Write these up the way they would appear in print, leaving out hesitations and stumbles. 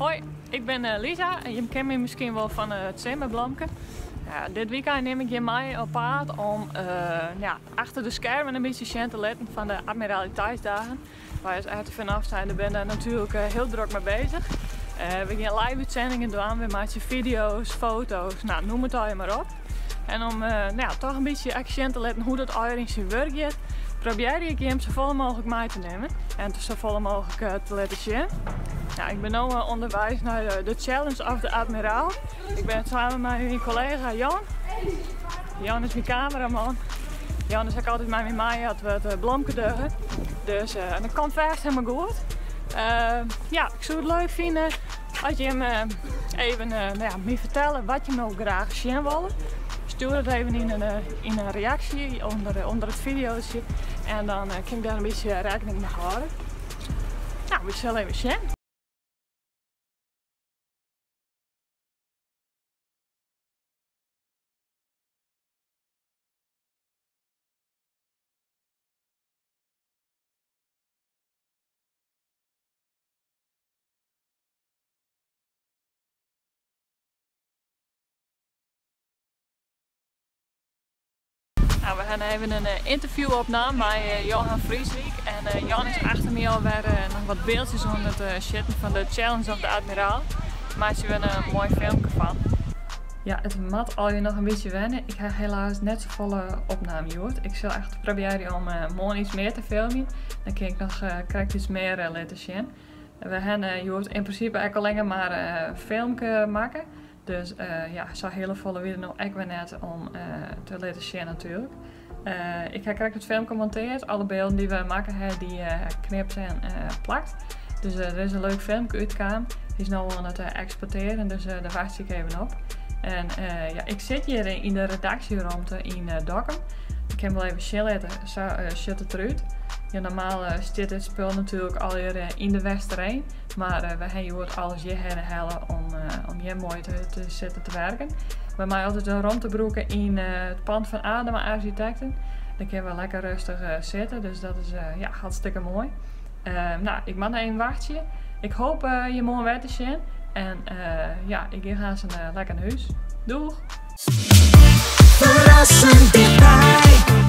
Hoi, ik bin eh, Lisa en je kennen my miskien wol fan eh, it Simmerblomke. Ja, dit wykein nim ik jim mei op paad om eh, ja, achter de skermen in bytsje sjen te litten fan de Admiraliteitsdagen. Wy as RTV Noardeinde binne dêr natuerlik hiel drok mei beuzich. We gean live útsendingen dwaan, we meitsje fideo's, foto's, no, noem it allegear mar op. En om no ja, toch in bytsje ek sjen te litten hoe't dat allegear yn syn wurk giet, probearje ik jim safolle mooglik mei te nimmen en safolle mooglik te litten sjen. No, ik bin no ûnderweis nei de Challenge of de Admiraal. Ik bin samen mei myn kollega Jan. Jan is myn kameraman. Jan is ek altyd mei my mei as we it blomke dogge. Dus uh, dat komt fêst hielendal goed. Uh, ja, ik soe it leuk fine as jim uh, even no ja, my fertelle wat jim no graach sjen wolle. Stjoer it even yn in reaksje ûnder it fideotsje en dan kin ik dêr in bytsje rekkening mei hâlde. No, we sille even sjen. No, we hawwe even in ynterview opnaam mei Johan Frieswijk. En Jan is achter my alwer noch wat byldsjes oan it sjitten fan de Challenge of de Admiraal. Dêr meitsje we in moai filmke fan. Ja, it moat allegear noch in bytsje wenne. Ik ha helaas net safolle opnaam hjoed. Ik sil echt probearje om moarn iets mear te filmjen. Dan kin ik noch krekt iets mear litte sjen. We hawwe hjoed yn prinsipe ek allinne mar filmke makke. Dus ja, sa hiele folle wie der no ek wer net om te litten sjen natuerlik. Ik ha krekt it filmke monteard. Alle bylden dy't we makke ha, dy knipt en plakt. Dus der is in leuk filmke útkaam. Hy is no oan it eksportearjen, dus dêr wachtsje ik even op. En ja, ik sit hjir yn de redaksjeromte yn Dokkum. Ik kin wol even sjen litte, sa sjocht it derút. Ja, normaal stiet dit spul natuerlik allegear yn de Westereen. Mar we ha hjoed alles hjirhinne helle om hjir moai te sitten te werken. We meie altyd in romte brûke yn it pand fan Adema Architecten. Dêr kinne we lekker rêstich sitte, dus dat is ja, hartstikke moai. No, ik moat noch even wachtsje. Ik hoop je moarn wer te sjen. En ja, ik gean aanst lekker nei hûs. Doeg! Ferrassend tichtby.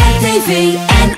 RTV NO.